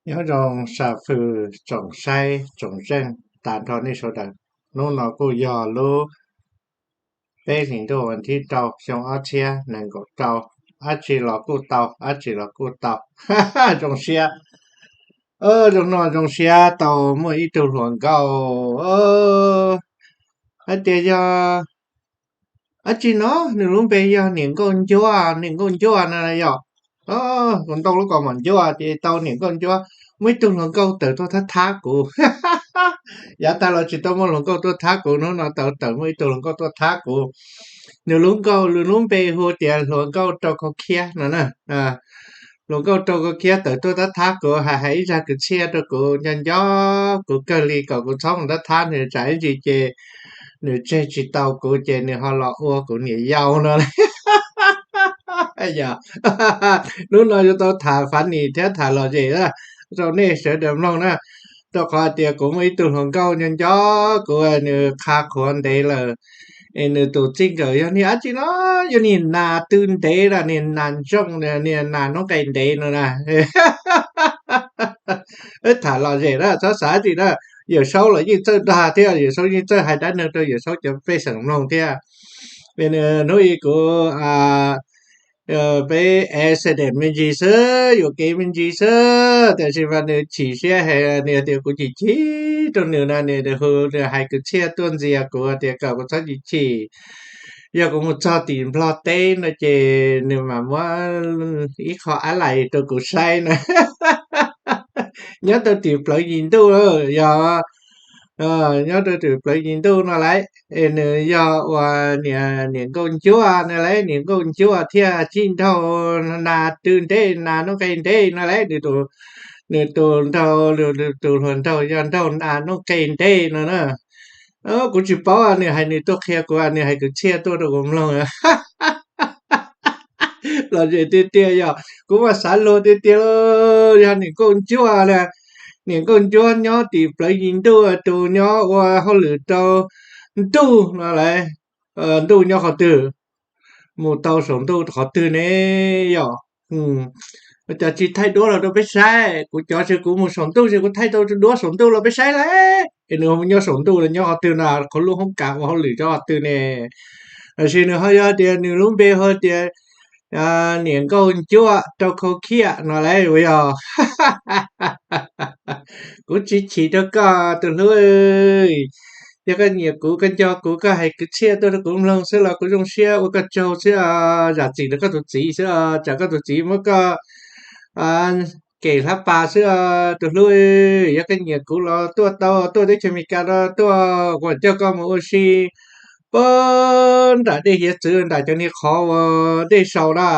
Nyob zoo sam fwm tsoom saib tsoom zeej tas nrho nej sawv daws. Hnub no kuj yog lub peb hlis ntuj vas thib rau xyoo ob txhiab nees nkaum rau. Dab tsi los kuj tau, dab tsi los kuj tau. Zoo siab, zoo no zoo siab tau muaj ib tug hluas nkauj. Hais tias yog dab tsi no, nws lub npe yog niam nkauj ncuab, niam nkauj ncuab no yog. Kuv ntoo lub kaus mom ncuab ces tau niam nkauj ncuab. Muaj ib tug hluas nkauj tawm tuaj thab thab kuv. Yav tag los tsis tau muaj hluas nkauj tuaj thab kuv, hnub no tau tawm muaj ib tug hluas nkauj tuaj thab kuv. Nws lub nkauj, nws lub npe hu tias hluas nkauj rau khau khiab no na. Hluas nkauj rau khau khiab tawm tuaj thab thab kuv, hais hais ib zaj kwv txhiaj rau kuv nco nco kuv kawg li kom kuv txhob mus thab thab nws tsam ib ntsis ces nws tseg tsis tau kuv ces nws ho los ua kuv niam yau no. Yog, hnub no yuav tau tham funny thiab tham lom zem rau nej sawv daws mloog na. Rau qhov tias kuv muaj ib tug hluas nkauj nco nco kuv, nws qha qhuav ntev lawm. Es nws tus txij nkawm yog niag dab tsi no, yog niag nas tw ntev na, niag nas ntsooj, niag nas noob qes ntev no na. Tham lom zem na, txhob xav dab tsi na. Yawm Saub los yeej txawj dag thiab, Yawm Saub yeej txawj hais dab neeg rau Yawm Saub cov pej xeem mloog thiab. Hnub ib kuv peb accident me ntsis xwb, yuam kev me ntsis xwb, tiam sis mas nws chim siab heev, nws tias kuv chim chim rau nws na, nws hu nws hais kwv txhiaj tuaj ntxias kuv tias kom kuv txhob chim chim. Yog kuv mus txog tim Nplog teb no ces nws mam muab ib qho ab lais rau kuv saib na. Nyob rau tim plawv yim ntuj, yog, nyob rau tim plawv yim ntuj no lauj, es nws yog ua niam nkauj ncuab no lauj, niam nkauj ncuab thiaj cij nraug nas tw ntev, nas noob qes ntev no lauj, nws tus nraug, tus hluas nraug yog nraug nas noob qes ntev no na. Kuv tsis paub, nws hais, nws tuaj qhia kuv, nws hais kwv txhiaj tuaj rau kuv mloog. Lom zem tiag tiag, yog kuv mas xav luag tiag tiag, yog niam nkauj ncuab na, niam nkauj ncuab nyob tim plawv yim ntuj, tus nyob ua hauj lwm rau ntuj no lauj. Ntuj nyob qhov twg? Mus tau saum ntuj qhov twg ne? Yog, cov tsis thaij duab los rau peb saib, kuv cov tsis, kuv mus saum ntuj tsis, kuv thaij tau duab saum ntuj los peb saib lauj. Es nws nyob saum ntuj los nyob qhov twg na, qhov lub hoob kas ua hauj lwm rau qhov twg ne? Tiam sis nws ho yog tias nws lub npe ho tias niam nkauj ncuab rau khau khiaj no lauj, uas yog. Kuv tsis chim rau koj tus hlub, yog koj nyiam kuv, koj nco kuv, koj hais kwv txhiaj tuaj rau kuv mloog xwb los kuv zoo siab ua koj tsaug xwb os, zam txim rau koj tus txiv xwb os, tsam koj tus txiv muab koj kem hlab pas xwb os tus hlub. Yog koj nyiam kuv los tuaj tau, tuaj teb chaws Amelikas no tuaj, kuv coj koj mus ua si puag nram dej hiav txwv nram cov niag qhov uas dej sau na.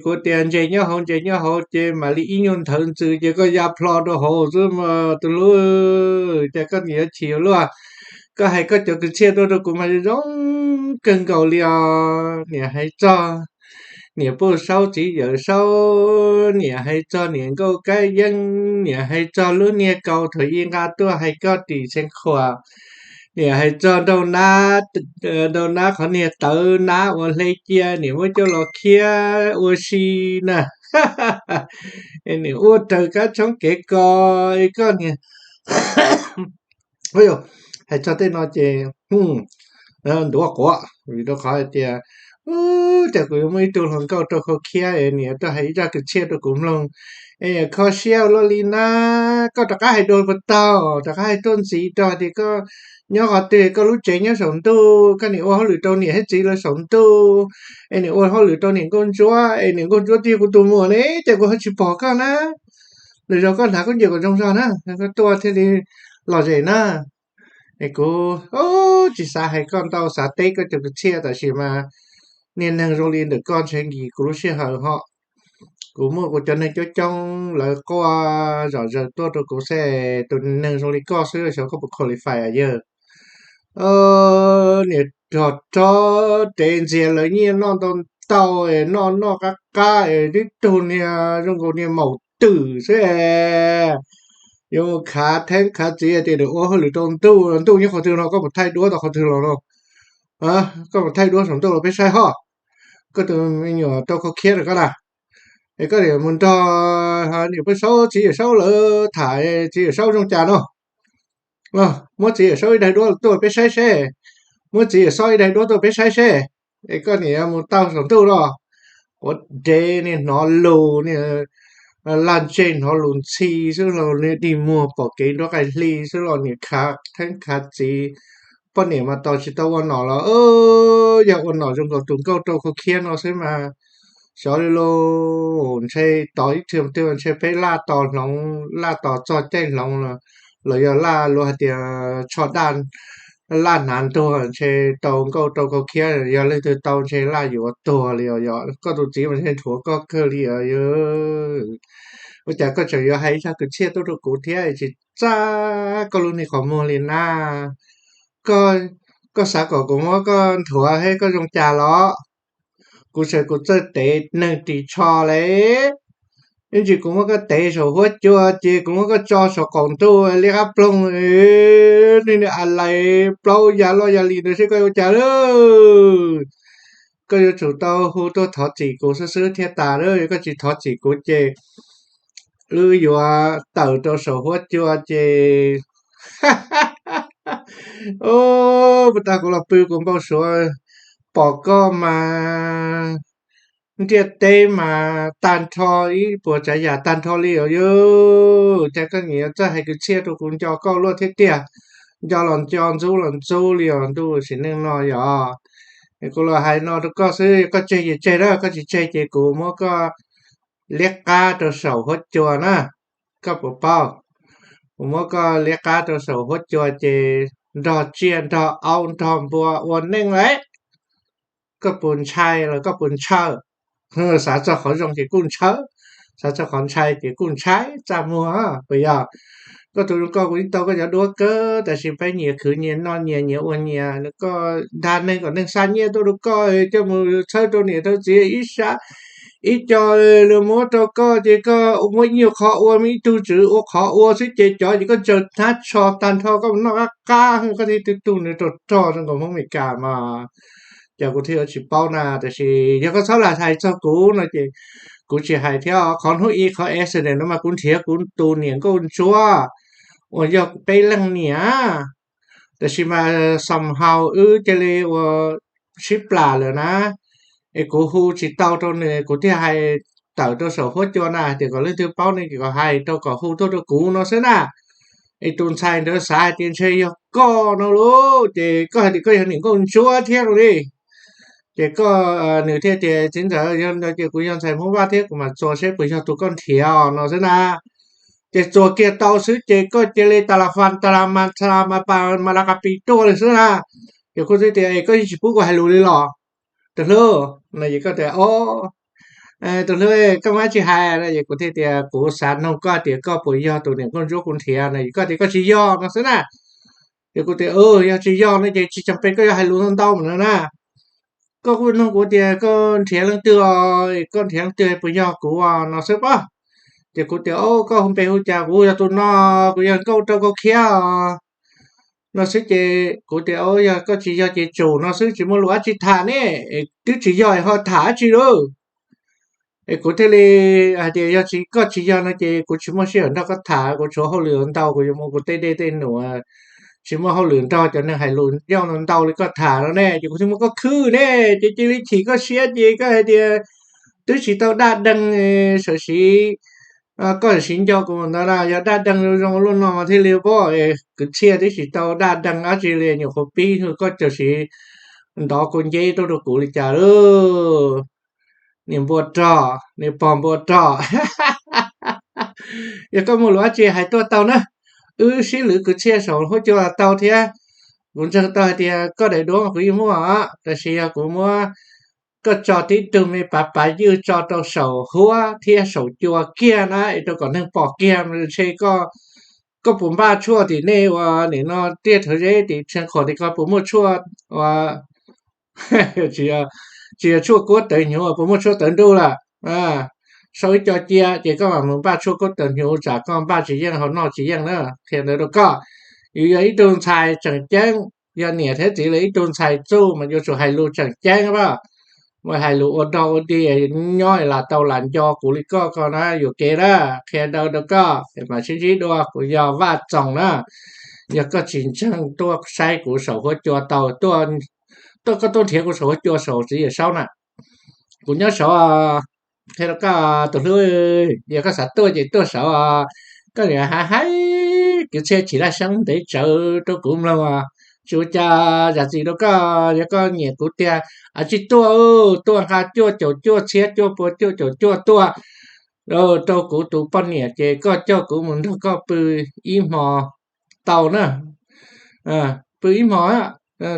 Kuv tias ntses nyob hauv, ntses nyob hauv ces mam li ib nyuag nthawv ntxws ces koj ya plho rau hauv xwb mas tus hlub. Ces koj niam yuav chim yuav luag, koj hais koj cov kwv txhiaj tuaj rau kuv mas zoo kawg nkaus li os. Niam hais txog niam Puj Saub txiv Yawm Saub, niam hais txog niam nkauj Kab Yeeb, niam hais txog lub niag kaus thaum ub nqa tuaj hais koj tim Xeev Khuam, niam hais txog nraug nab, nraug nab qhov niag tawv nab uas hle cia niam muab coj los khiab ua si na. Niam ua raws kab tshoob kev ko, koj niag, hais txog tej no ces ntuav quav vim rau qhov hais tias, cas kuv yuav muaj ib tug hluas nkauj rau khau khiab es niam tuaj hais ib zaj kwv txhiaj rau kuv mloog es niam kho siab ua luaj li na. Koj rov qab hais dua puas tau, rov qab hais tuaj ntxiv rau hais tias koj nyob qhov twg, koj lub tsev nyob saum ntuj, koj niam ua hauj lwm rau niam thiab txiv lawv saum ntuj, es niam ua hauj lwm rau niam nkauj ntsuab, es niam nkauj ntsuab twb yog kuv tus muam ne, ces kuv ho tsis pom koj na. Lwm zaus koj hnav khaub ncaws kom zoo zog na, koj tuaj thiaj li lom zem na. Es kuv tsis xav hais koj ntau, xav teb koj cov kwv txhiaj, tab sis mas niag neeg zoo li ntawm koj ntshe nkim kuv lub sij hawm ho. Kuv muaj kuv cov neeg coob coob lawv quaj zom zaws tuaj rau kuv xwb, tus neeg zoo li koj xwb xyov koj puas qualify yawg. Niam rog rog tev ntxias lawv nyiaj noj ntau ntau, noj noj qab qab es tib tug niag zoo nkaus niag maum twm xwb. Yuav mus khav theeb khav txiv tias nws ua hauj lwm rau ntuj, ntuj nyob qhov twg no, koj puas thaij duab tau qhov twg los no? Koj puas thaij duab saum ntuj los peb saib ho. Koj tus me nyuam rau khau khiab rau koj na. Es koj niam mus nrog niam pog Saub, txiv yawm Saub lawv tham, txiv yawm Saub zoo cas no? Muab txiv yawm Saub ib daim duab tuaj peb saib seb, muab txiv yawm Saub ib daim duab tuaj peb saib seb. Es koj niam mus tau saum ntuj los, ua dev, niag hnov lus, niag laj ntseg hnov lus ntxhi xwb los, niag dig muag pom kev nruab qaim hli xwb los niam khav theeb khav txiv. Poj niam mas tos tsis tau ua nom los yog ua nom zoo nkaus tus nkauj rau khau khiab no xwb mas. Xyov li los ntshe tos ib txhia twg ntshe peb laj tos hloov, laj tos txog caij hloov los, los yog laj luag hais tias tsho daj, laj hnav ntuag ntshe tau nkauj rau khau khiab, yog leej twg tau ntshe laj yuav tuag li os. Yog koj tus txiv mas ntshe nrhuav koj kawg li os. Ua cas koj tseem yuav hais ib zaj kwv txhiaj tuaj rau kuv thiab, tsis txaj koj lub niag qhov muag li na? Koj xav kom kuv muab koj nrhuav thiab koj zoo cas los? Kuv txawm kuv txawj tev neeg ris tsho li. Ib ntsis kuv muab koj tev saum huab cua ces kuv muab koj tso saum qaum ntuj liab qab ploog, niag a lais plaub ya loj ya li ntawd seb koj ua cas lawm. Koj yuav tsum tau hu tuaj thov txim kuv xwb xwb thiaj tas lawm, yog koj tsis thov txim kuv ces wb yuav tawm rau saum huab cua ces, puas tas kuv los pw kuv npau suav pom koj mas ntiaj teb mas tag nrho, ib puas tsav yam tag nrho li os. Yog cas koj niam yuav txawj hais kwv txhiaj rau kuv nco koj luaj thiab tiag. Nco los nco, ntxub los ntxub li os ntuj sim neej no yog. Kuv los hais no rau koj xwb, koj tseg ces tseg na, koj tsis tseg ces kuv muab koj liab qab rau saum huab cua na. Koj puas paub? Kuv muab koj liab qab rau saum huab cua ces nrog tsiaj nrog aub nrog npua ua neej lawm. Koj puas ntshai los koj puas ntshaw? Xav txog qhov zoo ces kuj ntshaw, xav txog qhov ntshai ces kuj ntshai txaj muag. Puas yog? Koj tus zoo nkauj kuv yeej tau koj cov duab kawg, tab sis peb nyias khwv nyias noj nyias, nyias ua nyias, koj dag neeg kom neeg xa nyiaj tuaj rau koj coj mus txhawb rau niam rau txiv ib sab, ib co lawv muab rau koj ces koj muab ib nyuag qhov ua, muaj ib tug tswv ua qhov ua xwb ces cov ces koj ntsaws hnab tsho tag nrho koj mus noj qab qab, koj thiaj tu tu nws rog rog zoo nkaus Hmoob Amelikas mas. Ces kuv thiaj yuav tsis paub na, tab sis yog koj txhob lam hais txog kuv no ces kuv tsis hais thiab. Qhov hnub ib qhov accident no mas kuv nrhiav kuv tus niam nkauj ntsuab uas yog peb leej niam, tab sis mas somehow wb cia li ua sib plam lawm na, es kuv hu tsis tau rau nws kuv thiaj hais tawm rau saum huab cua na, hais tias kom leej twg paub ne ces kom hais rau kom hu tuaj rau kuv no xwb na. Es tus ntxhais ntawd xav hais tias ntshe yog koj no lauj, ces koj hais tias koj yog niam nkauj ntsuab thiab no li. Ces koj, nws thiaj tias txiv ntxawm, yog no ces kuv yog ntxhais Hmoob Vaj thiab kuv mam txuas seb puas yog tus koj nrhiav no xwb na. Ces txuas kiag tau xwb ces koj cia li tas las fas tas las mas tas las mas pas mas las qas pis tuaj li xwb na. Ces kuv thiaj tias es koj yeej tsis pub kuv hais lus li los? Tus hlub no es koj tias o, tus hlub, koj muab tsis hais no es kuv thiaj tias kuv xav noog koj tias koj puas yog tus niam nkauj ntsuab kuv nrhiav no es koj tias koj tsis yog no xwb na. Ces kuv tias yog tsis yog no ces tsis tseem pes koj yuav hais lus ntau ntau mus no na. Koj kuj nug kuv tias koj nrhiav leej twg os, koj nrhiav leej twg puas yog kuv no xwb pob. Ces kuv tias o, koj hu npe hu cas? Kuv yog tus no, kuv yog nkauj rau kau khiab os no xwb. Ces kuv tias o, yog koj tsis yog ces tsum no xwb, tsis muaj lus dab tsi tham ne, twb tsis yog ho tham dab tsi lauj. Es kuv thiaj li hais tias yog tsis, koj tsis yog no ces kuv tsis muaj sij hawm nrog koj tham, kuv tshuav hauj lwm ntau, kuv yuav mus kuv tej dej tej num, tsis muaj hauj lwm nrog cov neeg hais lus ncauj ntau li koj tham no ne, ces kuv thiaj muab koj khwb ne. Ces cia li chim koj siab ces koj hais tias twb tsis tau daj dee, sawm siv, koj sawm siv nco kuv ntawd na, yog daj dee zoo zoo luaj no mas thiaj li pab kwv txhiaj, twb tsis tau daj dee dab tsi li, nyuam qhuav pib koj txawm siv ntov kua nceb tuaj rau kuv li cas lauj. Niam npua rog, niam pog npua rog. Yog koj muaj lus dab tsi hais tuaj tau na, wb sib lwv kwv txhiaj saum huab cua tau thiab. Kuv ntseeg tau hais tias koj daim duab kuv yeej muaj, tab sis yog kuv muab koj tso tib tug me pav pav ywj tso rau saum huab thiab saum cua kiag na es rau kom neeg pom kiag mas ntshe koj, koj puas npaj tshuaj tim nej ua nim no tiaj rhawv zeb tim Tsheej Khuam tim ko puas muaj tshuaj ua, tsis yog tshuaj kuab tawv hnyuv, puas muaj tshuaj tawv ntuj lawm? Sau ib co cia ces koj mam mus npaj tshuaj kuab tawv hnyuv, tsam koj npaj tsis yeej ho noj tsis yeej na. Qhia ntawd rau koj, yus yog ib tug ntxhais tseem ceeb, yog niam thiab txiv li ib tug ntxhais txuj mas yuav tsum hais lus tseem ceeb a. Mus hais lus ua dog ua dig nyob lam tau lam nco kuv li koj ko na, yuam kev na, qhia daws rau koj, mam sib ntsib dua, kuv yog Vaj Txoos na. Yog koj tsis ntseeg tuaj saib kuv saum huab cua tau, tuaj, koj tuaj nrhiav kuv saum huab cua saum txiv yawm saub na. Kuv nyob saud, qhia rau koj tus hlub, yog koj xav tuaj ces tuaj saud. Koj niam hais hais kwv txhiaj chim laj seeb ntev tsawv rau kuv mloog, tsis ua cas zam txim rau koj, yog koj nyiam kuv tiag, a, tsis tuaj, tuaj nqa cuaj caum cuaj txhiab cuaj pua cuaj caum cuaj tuaj rau kuv tus poj niam ces koj coj kuv mus nrog koj pw ib hmo tau na. Pw ib hmo,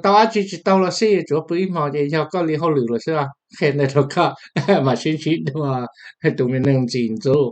tau dab tsi tsis tau los xij, tsuav pw ib hmo ces yog koj li hauj lwm lawm xwb. Qhia ntawd rau koj, mam sib ntsib dua, tus me neeg ntxim ntxub.